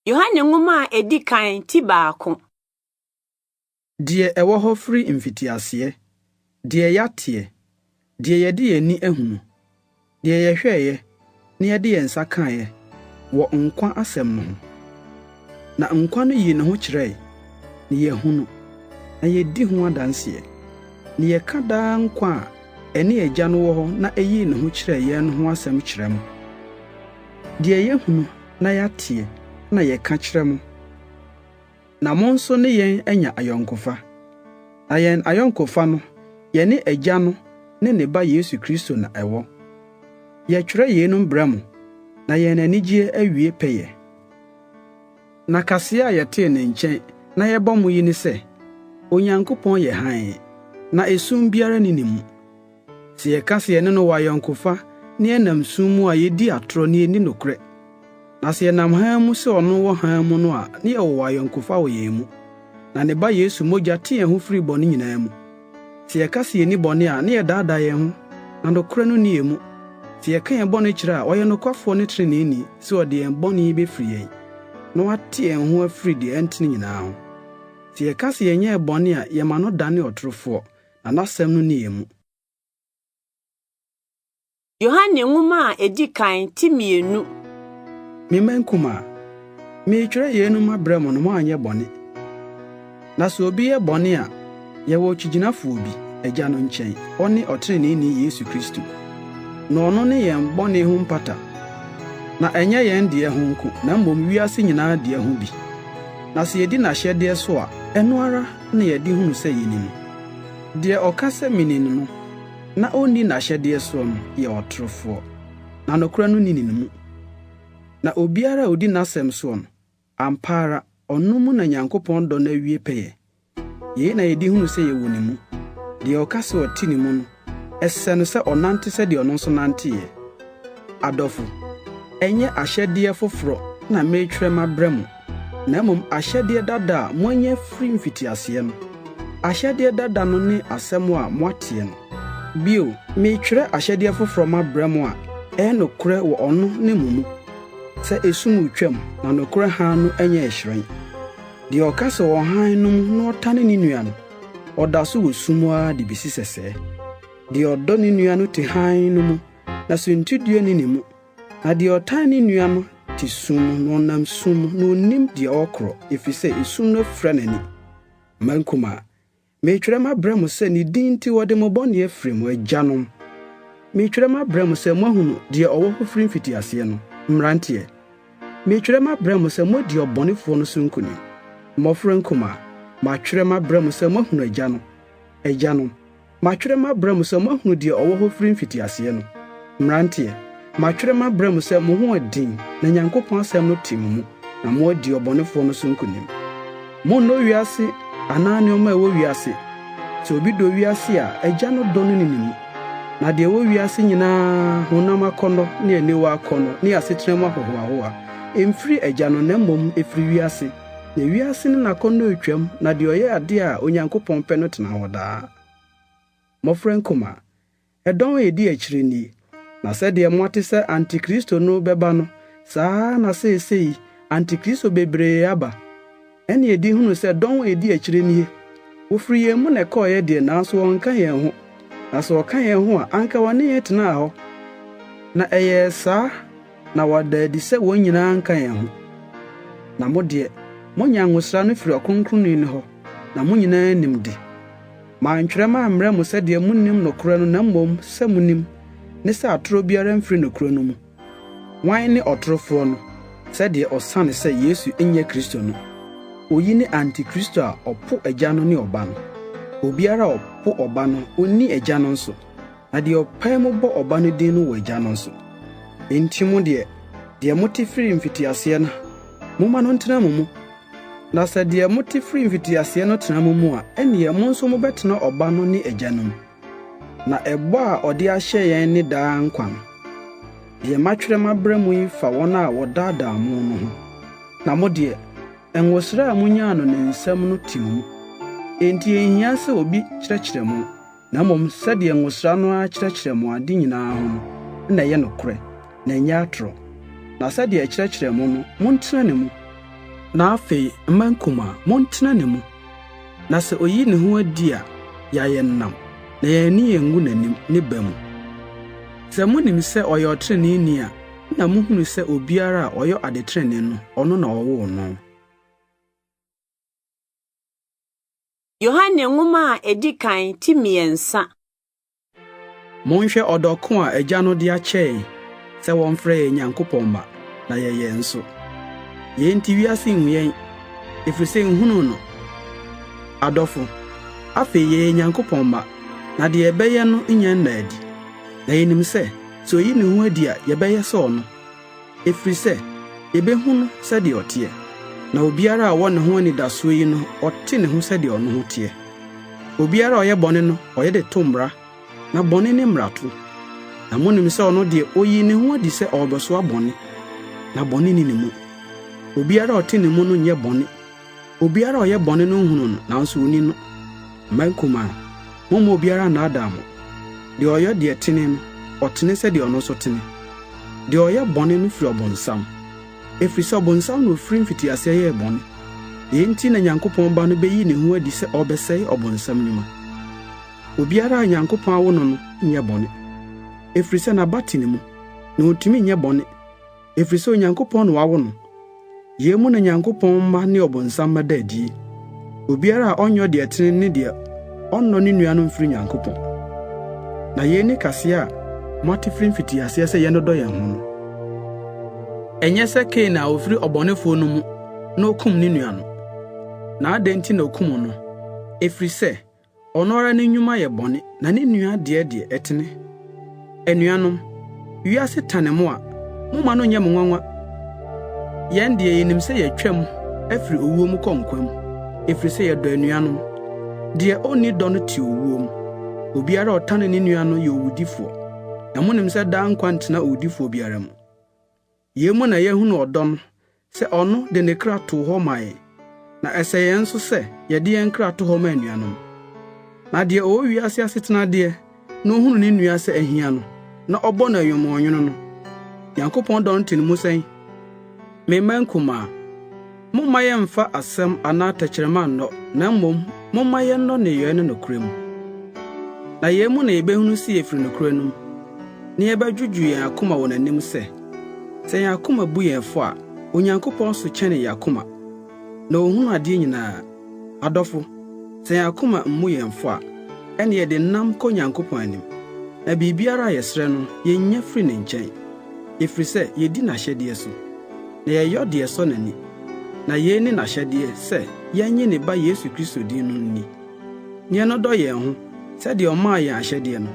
Yohane nwoma a edi kan ti 1. Deɛ ɛwɔ hɔ firi mfitiaseɛ, deɛ yɛateɛ, deɛ yɛde yɛn ani ahunu, deɛ yɛhwɛeɛ na yɛde yɛn nsa kaeɛ wɔ nkwa asɛm no ho. Na nkwa no yii ne ho kyerɛe, na yɛahunu, na yɛdi ho adanseɛ, na yɛka daa nkwa a ɛne Agya no wɔ hɔ na eyii ne ho kyerɛɛ yɛn no ho asɛm kyerɛ mo. Deɛ yɛahunu na yɛateɛ na yɛka kyerɛ mo, na mo nso ne yɛn anya ayɔnkofa. Na yɛn ayɔnkofa no, yɛne Agya no ne ne Ba Yesu Kristo na ɛwɔ. Yɛtwerɛ yeinom brɛ mo, na yɛn anigyeɛ awie pɛyɛ. Na kaseɛ a yɛtee ne nkyɛn na yɛbɔ mo yi ne sɛ, Onyankopɔn yɛ hann, na esum biara nni ne mu. Sɛ yɛka sɛ yɛne no wɔ ayɔnkofa na yɛnam sum mu a, yedi atorɔ na yenni nokorɛ. Na sɛ yɛnam hann mu sɛ ɔno wɔ hann mu no a, na yɛwɔ ayɔnkofa wɔ yɛn mu. Na ne Ba Yesu mogya te yɛn ho firi bɔne nyinaa mu. Sɛ yɛka sɛ yenni bɔne a, na yɛdaadaa yɛn ho, na nokorɛ no nni yɛn mu. Sɛ yɛka yɛn bɔne kyerɛ a, ɔyɛ nokwafoɔ ne treneeni sɛ ɔde yɛn bɔne befiri yɛn, na wate yɛn ho afiri deɛ ɛntene nyinaa ho. Sɛ yɛka sɛ yɛnyɛɛ bɔne a, yɛma no dane ɔtorofoɔ, na n'asɛm no nni yɛn mu. Yohane nwoma a edi kan ti 2. Me mma nkumaa, meretwerɛ yeinom abrɛ mo na moanyɛ bɔne. Na sɛ obi yɛ bɔne a, yɛwɔ okyigyinafoɔ bi, Agya no nkyɛn, ɔne ɔtreneeni Yesu Kristo. Na ɔno ne yɛn bɔne ho mpata, na ɛnyɛ yɛn deɛ ho nko, na mmom wiase nyinaa deɛ ho bi. Na sɛ yedi n'ahyɛdeɛ so a, ɛno ara na yɛde hunu sɛ yeni no. Deɛ ɔka sɛ mini no no, na onni n'ahyɛdeɛ soɔ no yɛ ɔtorofoɔ, na nokorɛ no nni ne mu. Na obiara a odi n'asɛm soɔ no, ampa ara ɔno mu na Nyankopɔn dɔ no awie pɛyɛ. Yei na yɛde hunu sɛ yɛwɔ ne mu. Deɛ ɔka sɛ ɔte ne mu no, ɛsɛ no sɛ ɔnante sɛdeɛ ɔno nso nanteeɛ. Adɔfo, ɛnyɛ ahyɛdeɛ foforɔ na meretwerɛ mabrɛ mo, na mmom ahyɛdeɛ dada a moanya firi mfitiaseɛ no. Ahyɛdeɛ dada no ne asɛm a moateɛ no. Bio, meretwerɛ ahyɛdeɛ foforɔ mabrɛ mo a ɛyɛ nokorɛ wɔ ɔno ne mo mu, sɛ esum retwam na nokorɛ hann no anya ɛhyerɛn. Deɛ ɔka sɛ ɔwɔ hann no mu na ɔtane ne nua no, ɔda so wɔ sum mu ara de besi sɛsɛɛ. Deɛ ɔdɔ ne nua no te hann no mu, na suntidua nni ne mu. Na deɛ ɔtan ne nua no te sum mu na ɔnam sum mu na onnim deɛ ɔrekorɔ, efisɛ esum no afura n'ani. Mma nkumaa, meretwerɛ mabrɛ mo sɛ ne din nti wɔde mo bɔne afiri mo agyanom. Meretwerɛ mabrɛ mo sɛ moahunu deɛ ɔwɔ hɔ firi mfitiaseɛ no. Mmeranteɛ, meretwerɛ mabrɛ mo sɛ moadi ɔbɔnefoɔ no so nkonim. Mmɔfra nkumaa, matwerɛ mabrɛ mo sɛ moahunu Agya no. Agyanom, matwerɛ mabrɛ mo sɛ moahunu deɛ ɔwɔ hɔ firi mfitiaseɛ no. Mmeranteɛ, matwerɛ mabrɛ mo sɛ mo ho aden na Nyankopɔn asɛm no te mo mu, na moadi ɔbɔnefoɔ no so nkonim. Monnnɔ wiase anaa nneɛma a ɛwɔ wiase. Sɛ obi dɔ wiase a, Agya no dɔ no nni ne mu. Na deɛ ɛwɔ wiase nyinaa, honam akɔnnɔ ne aniwa akɔnnɔ ne asetena mu ahohoahoa, ɛmfiri Agya no, na mmom ɛfiri wiase. Na wiase ne n'akɔnnɔ retwam, na deɛ ɔyɛ ade a Onyankopɔn pɛ no tena hɔ daa. Mmɔfra nkumaa, ɛdɔn a edi akyire nie. Na sɛdeɛ moate sɛ Antikristo no bɛba no, saa ara na seesei Antikristo bebree aba. Ɛne yɛde hunu sɛ dɔn a edi akyire nie. Wofiri yɛn mu na ɛkɔeɛ deɛ, nanso wɔnka yɛn ho. Na sɛ wɔka yɛn ho a, anka wɔne yɛn tenaa hɔ. Na ɛyɛɛ saa na wɔada adi sɛ wɔn nyinaa nka yɛn ho. Na mo deɛ, moanya ngosra no firi Ɔkronkronni no hɔ, na mo nyinaa nim de. Mantwerɛ mammrɛ mo sɛdeɛ munnim nokorɛ no na mmom sɛ munim, ne sɛ atorɔ biara mfiri nokorɛ no mu. Hwan ne ɔtorofoɔ no, sɛdeɛ ɔsane sɛ Yesu nyɛ Kristo no? Oyi ne Antikristo a ɔpo Agya no ne Ɔba no. Obiara a ɔpo Ɔba no, onni Agya no nso. Na deɛ ɔpae mu bɔ Ɔba no din no wɔ Agya no nso. Enti mo deɛ, deɛ mote firi mfitiaseɛ no, momma no ntena mo mu. Na sɛ deɛ mote firi mfitiaseɛ no tena mo mu a, ɛnneɛ mo nso mobɛtena Ɔba no ne Agya no mu. Na ɛbɔ a ɔde ahyɛ yɛn ne daa nkwa no. Deɛ matwerɛ mabrɛ mo yi fa wɔn a wɔdaadaa mo no ho. Na mo deɛ, ngosra a munyaa no ne nsam no te mo mu. Enti enhia sɛ obi kyerɛkyerɛ mo, na mmom sɛdeɛ ngosra no ara kyerɛkyerɛ mo ade nyinaa ho no na ɛyɛ nokorɛ, na ɛnyɛ atorɔ. Na sɛdeɛ ɛkyerɛkyerɛ mo no, montena ne mu. Na afei, mma nkumaa, montena ne mu, na sɛ oyi ne ho adi a, yɛayɛ nnam, na yɛn ani anwu n'anim, ne ba mu. Sɛ munim sɛ ɔyɛ ɔtreneeni a, na muhunu sɛ obiara a ɔyɛ adetrenee no, ɔno na ɔwoo no. Yohane nwoma a edi kan ti 3. Monhwɛ ɔdɔ ko a Agya no de akyɛ yɛn sɛ wɔmfrɛ yɛn Nyankopɔn mma, na yɛyɛ nso. Yei nti wiase nhu yɛn, ɛfiri sɛ nhunuu no. Adɔfo, afei yɛyɛ Nyankopɔn mma, na deɛ yɛbɛyɛ no nnya nnaa adi. Na yenim sɛ, sɛ oyi ne ho adi a, yɛbɛyɛ sɛ ɔno, ɛfiri sɛ yebehu no sɛdeɛ ɔteɛ. Na obiara a ɔwɔ ne ho anidasoɔ yi no, ɔte ne ho sɛdeɛ ɔno ho teɛ. Obiara a ɔyɛ bɔne no, ɔyɛ de to mmara, na bɔne ne mmarato. Na munim sɛ ɔno deɛ, oyii ne ho adi sɛ ɔrebɛsoa bɔne, na bɔne nni ne mu. Obiara a ɔte ne mu no nyɛ bɔne. Obiara a ɔyɛ bɔne no nhunuu no, nanso onni no. Mma nkumaa, momma obiara nnaadaa mo. Deɛ ɔyɔ deɛ ɛtene no, ɔtene sɛdeɛ ɔno nso tene. Deɛ ɔyɛ bɔne no firi ɔbonsam, ɛfiri sɛ ɔbonsam na ɔfiri mfitiaseɛ yɛɛ bɔne. Yei nti na Nyankopɔn Ba no bɛyii ne ho adi sɛ ɔrebɛsɛe ɔbonsam nnwuma. Obiara a Nyankopɔn awo no no nyɛ bɔne, ɛfiri sɛ n'aba te ne mu, na ɔntumi nyɛ bɔne, ɛfiri sɛ Onyankopɔn na wawo no. Yei mu na Nyankopɔn mma ne ɔbonsam mma da adie. Obiara a ɔnyɔ deɛ ɛtene ne deɛ ɔnnɔ ne nua no mfiri Nyankopɔn. Na yei ne kaseɛ a moate firi mfitiaseɛ sɛ yɛnnodɔ yɛn ho no. Ɛnyɛ sɛ Kain a ɔfiri ɔbɔnefoɔ no mu na okum ne nua no. Na adɛn nti na okum no? Ɛfiri sɛ, Ɔno ara ne nnwuma yɛ bɔne, na ne nua deɛ deɛ, ɛtene. Anuanom, wiase tane mo a, momma no nyɛ mo nwanwa. Yɛn deɛ, yenim sɛ yɛatwam afiri owuo mu kɔ nkwa mu, ɛfiri sɛ yɛdɔ anuanom. Deɛ onni dɔ no te owuo mu. Obiara a ɔtane ne nua no yɛ owudifoɔ, na monim sɛ daa nkwa ntena owudifoɔ biara mu. Yei mu na yɛahunu ɔdɔ no, sɛ ɔno de ne kra too hɔ maa yɛn, na ɛsɛ yɛn nso sɛ yɛde yɛn kra to hɔ ma anuanom. Na deɛ ɔwɔ wiase asetenadeɛ na ohunu ne nua sɛ ahia no, na ɔbɔ no ayamuɔnwono no, Nyankopɔn dɔ no te ne mu sɛn? Me mma nkumaa, momma yɛmmfa asɛm anaa tɛkyerɛma nnɔ, na mmom momma yɛnnɔ nneyɔe ne nokorɛ mu. Na yei mu na yebehunu sɛ yɛfiri nokorɛ no mu, na yɛbɛdwodwo yɛn akoma wɔ n'anim sɛ, sɛ yɛn akoma bu yɛn fɔ a, Onyankopɔn so kyɛne yɛn akoma, na ohunu adeɛ nyinaa. Adɔfo, sɛ yɛn akoma mmu yɛn fɔ a, ɛnne yɛde nnam kɔ Nyankopɔn anim, na biribiara a yɛsrɛ no, yenya firi ne nkyɛn, ɛfiri sɛ yedi n'ahyɛdeɛ so, na yɛyɔ deɛ ɛsɔ n'ani. Na yei ne n'ahyɛdeɛ, sɛ yɛnnye ne Ba Yesu Kristo din no nni, na yɛnnodɔ yɛn ho, sɛdeɛ ɔmaa yɛn ahyɛdeɛ no.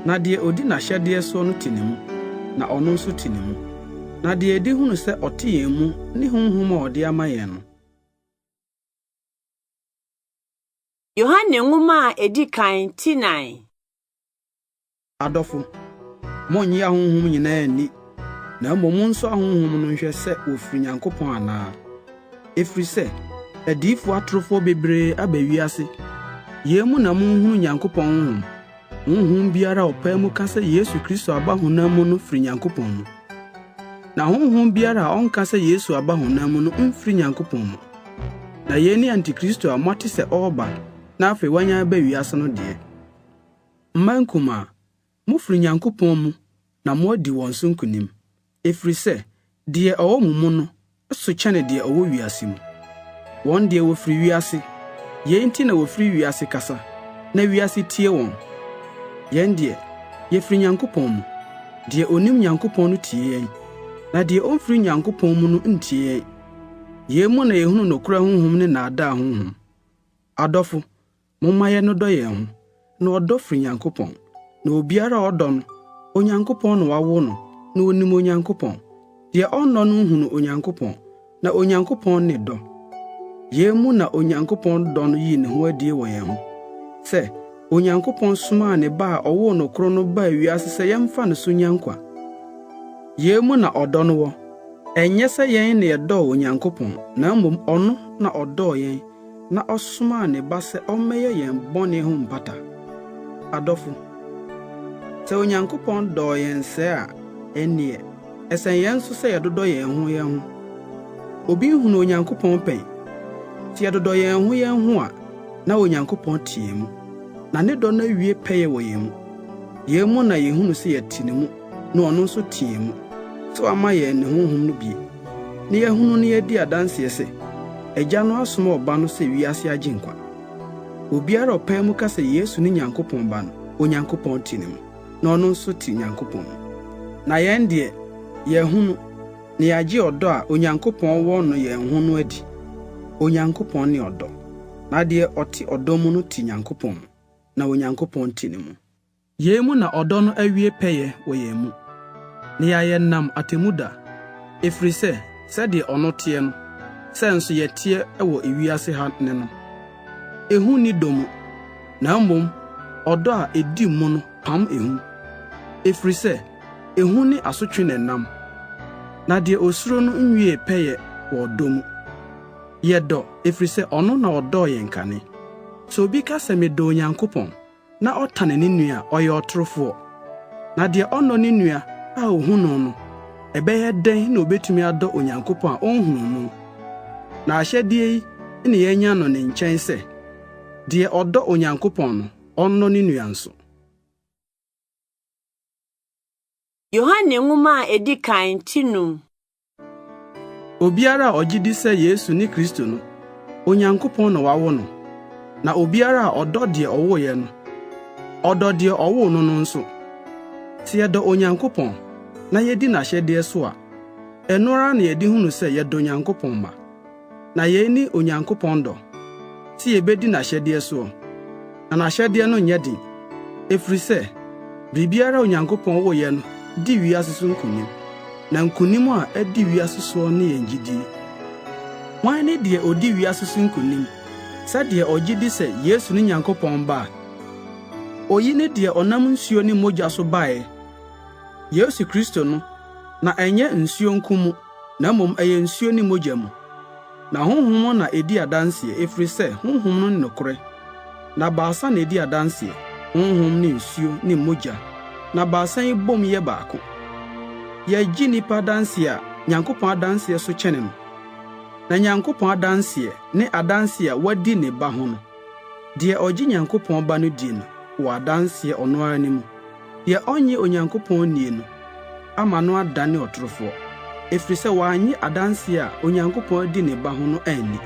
Na deɛ ɔdi n'ahyɛdeɛ soɔ no te ne mu, na ɔno nso te ne mu. Na deɛ yɛde hunu sɛ ɔte yɛn mu ne Honhom a ɔde ama yɛn no. Yohane nwoma a edi kan ti 4. Adɔfo, monnnye ahonhom nyinaa nni, na mmom monsɔ ahonhom no nhwɛ sɛ wofiri Nyankopɔn anaa. Ɛfiri sɛ, adiyifo atorofoɔ bebree aba wiase. Yei mu na munhunu Nyankopɔn honhom. Honhom biara a ɔpae mu ka sɛ Yesu Kristo aba honam mu no firi Nyankopɔn mu. Na honhom biara a ɔnka sɛ Yesu aba honam mu no mfiri Nyankopɔn mu. Na yei ne Antikristo a moate sɛ ɔreba na afei wanyan aba wiase no deɛ. Mma nkumaa, mofiri Nyankopɔn mu na moadi wɔn so nkonim, ɛfiri sɛ deɛ ɔwɔ mo mu no so kyɛne deɛ ɔwɔ wiase mu. Wɔn deɛ wɔfiri wiase, yei nti na wɔfiri wiase kasa, na wiase tie wɔn. Yɛn deɛ, yɛfiri Nyankopɔn mu. Deɛ ɔnim Nyankopɔn no tie yɛn, na deɛ ɔmfiri Nyankopɔn mu no ntie yɛn. Yei mu na yɛhunu nokorɛ honhom ne nnaadaa honhom. Adɔfo, Momma yɛnnodɔ yɛn ho, na ɔdɔ firi Nyankopɔn, na obiara a ɔdɔ no, Onyankopɔn na wawo no, na onim Onyankopɔn. Deɛ ɔnnɔ no nhunu Onyankopɔn, na Onyankopɔn ne dɔ. Yei mu na Onyankopɔn dɔ no yii ne ho adie wɔ yɛn ho, sɛ, Onyankopɔn somaa ne Ba a ɔwoo no koro no baa wiase sɛ yɛmfa ne so nnya nkwa. Yei mu na ɔdɔ no wɔ, ɛnyɛ sɛ yɛn na yɛdɔɔ Onyankopɔn, na mmom ɔno na ɔdɔɔ yɛn na ɔsomaa ne Ba sɛ ɔmmɛyɛ yɛn bɔne ho mpata. Adɔfo, sɛ Onyankopɔn dɔɔ yɛn sɛɛ a, ɛnneɛ, ɛsɛ yɛn nso sɛ yɛdodɔ yɛn ho yɛn ho. Obi nhunuu Onyankopɔn pɛn. Sɛ yɛdodɔ yɛn ho yɛn ho a, na Onyankopɔn te yɛn mu, na ne dɔ no awie pɛyɛ wɔ yɛn mu. Yei mu na yehunu sɛ yɛte ne mu na ɔno nso te yɛn mu, sɛ wama yɛn ne Honhom no bie, na yɛahunu na yɛadi adanseɛ sɛ, Agya no asoma Ɔba no sɛ wiase Agyenkwa. Obiara a ɔpae mu ka sɛ Yesu ne Nyankopɔn Ba no, Onyankopɔn te ne mu, na ɔno nso te Nyankopɔn mu. Na yɛn deɛ, yɛahunu, na yɛagye ɔdɔ a Onyankopɔn wɔ no yɛn ho no adi. Onyankopɔn ne ɔdɔ, na deɛ ɔte ɔdɔ mu no te Nyankopɔn mu, na Onyankopɔn te ne mu. Yei mu na ɔdɔ no awie pɛyɛ wɔ yɛn mu, na yɛayɛ nnam atemmu da, ɛfiri sɛ sɛdeɛ ɔno teɛ no, sɛ nso yɛteɛ wɔ ewiase ha ne no. Ehu nni dɔ mu, na mmom ɔdɔ a edi mu no pam ehu, ɛfiri sɛ ehu ne asotwe na ɛnam, na deɛ osuro no nwiee pɛyɛ wɔ ɔdɔ mu. Yɛdɔ, ɛfiri sɛ ɔno na ɔdɔɔ yɛn kane. Sɛ obi ka sɛ medɔ Onyankopɔn, na ɔtane ne nua a, ɔyɛ ɔtorofoɔ. Na deɛ ɔnnɔ ne nua a ɔhu no no, ɛbɛyɛ dɛn na ɔbɛtumi adɔ Onyankopɔn a ɔnhunuu no? Na ahyɛdeɛ yi na yɛanya no ne nkyɛn sɛ, deɛ ɔdɔ Onyankopɔn no, ɔnnɔ ne nua nso. Yohane Nwoma a edi kan ti num. Obiara a ɔgye di sɛ Yesu ne Kristo no, Onyankopɔn na wawo no, na obiara a ɔdɔ deɛ ɔwoeɛ no, ɔdɔ deɛ ɔwoo no no nso. Sɛ yɛdɔ Onyankopɔn na yedi n'ahyɛdeɛ so a, ɛno ara na yɛde hunu sɛ yɛdɔ Onyankopɔn mma. Na yei ne Onyankopɔn dɔ, sɛ yebedi n'ahyɛdeɛ soɔ. Na n'ahyɛdeɛ no nyɛ den, ɛfiri sɛ biribiara a Onyankopɔn woeɛ no di wiase so nkonim, na nkonim a adi wiase soɔ ne yɛn gyidie. Hwan ne deɛ ɔdi wiase so nkonim, sɛ deɛ ɔgye di sɛ Yesu ne Nyankopɔn Ba a? Oyi ne deɛ ɔnam nsuo ne mogya so baeɛ, Yesu Kristo no, na ɛnyɛ nsuo nko mu, na mmom ɛyɛ nsuo ne mogya mu. Na Honhom no na edi adanseɛ, ɛfiri sɛ Honhom no ne nokorɛ. Na baasa na edi adanseɛ, Honhom ne nsuo ne mogya, na baasa yi bom yɛ baako. Yɛgye nnipa adanseɛ a, Nyankopɔn adanseɛ so kyɛne no. Na Nyankopɔn adanseɛ ne adanseɛ a wadi ne Ba ho no. Deɛ ɔgye Nyankopɔn Ba no die no wɔ adanseɛ ɔno ara ne mu. Deɛ ɔnnye Onyankopɔn nnie no ama no adane ɔtorofoɔ, ɛfiri sɛ wannye adanseɛ a Onyankopɔn adi ne Ba ho no anni.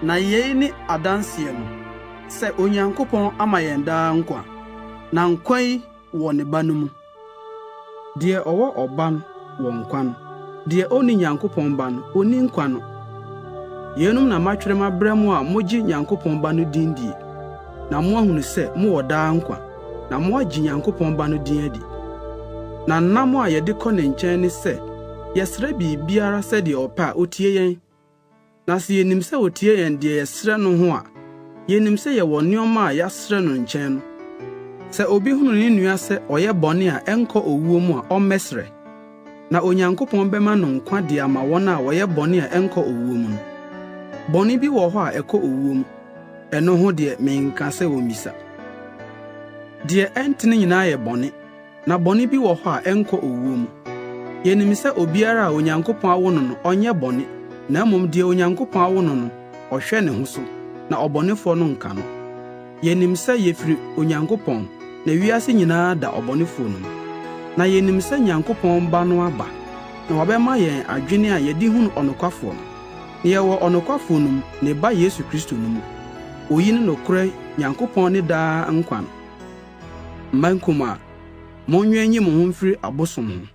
Na yei ne adanseɛ no, sɛ Onyankopɔn ama yɛn daa nkwa, na nkwa yi wɔ ne Ba no mu. Deɛ ɔwɔ Ɔba no wɔ nkwa no, deɛ ɔnni Nyankopɔn Ba no, ɔnni nkwa no. Yeinom na matwerɛ mabrɛ mo a mogye Nyankopɔn Ba no din die, na moahunu sɛ mowɔ daa nkwa. na moagye Nyankopɔn Ba no din adi. Na nnam a yɛde kɔ ne nkyɛn ne sɛ yɛsrɛ biribiara sɛdeɛ ɔpɛ a, otie yɛn. Na sɛ yenim sɛ otie yɛn deɛ yɛsrɛ no ho a, yenim sɛ yɛwɔ nneɛma a yɛasrɛ no nkyɛn no. Sɛ obi hunu ne nua sɛ ɔyɛ bɔne a ɛnkɔ owuo mu a, ɔmmɛsrɛ, na Onyankopɔn bɛma no nkwa de ama wɔn a wɔyɛ bɔne a ɛnkɔ owuo mu no. Bɔne bi wɔ hɔ a ɛkɔ owuo mu. Ɛno ho deɛ menka sɛ wɔmmisa. Deɛ ɛntene nyinaa yɛ bɔne, na bɔne bi wɔ hɔ a ɛnkɔ owuo mu. Yɛnim sɛ obiara a Onyankopɔn awo no no, ɔnyɛ bɔne, na mmom deɛ Onyankopɔn awo no no, ɔhwɛ ne ho so, na ɔbɔnefoɔ no nka no. Yɛnim sɛ yɛfiri Onyankopɔn, na wiase nyinaa da ɔbɔnefoɔ no mu. Na yɛnim sɛ Nyankopɔn Ba no aba, na wabɛma yɛn adwene a yɛde hunu ɔnokwafoɔ no. Na yɛwɔ ɔnokwafoɔ no mu, ne Ba Yesu Kristo no mu. Oyi ne nokorɛ Nyankopɔn ne daa nkwa no. Mma nkumaa, monwɛn nyi mo ho mfiri abosom ho.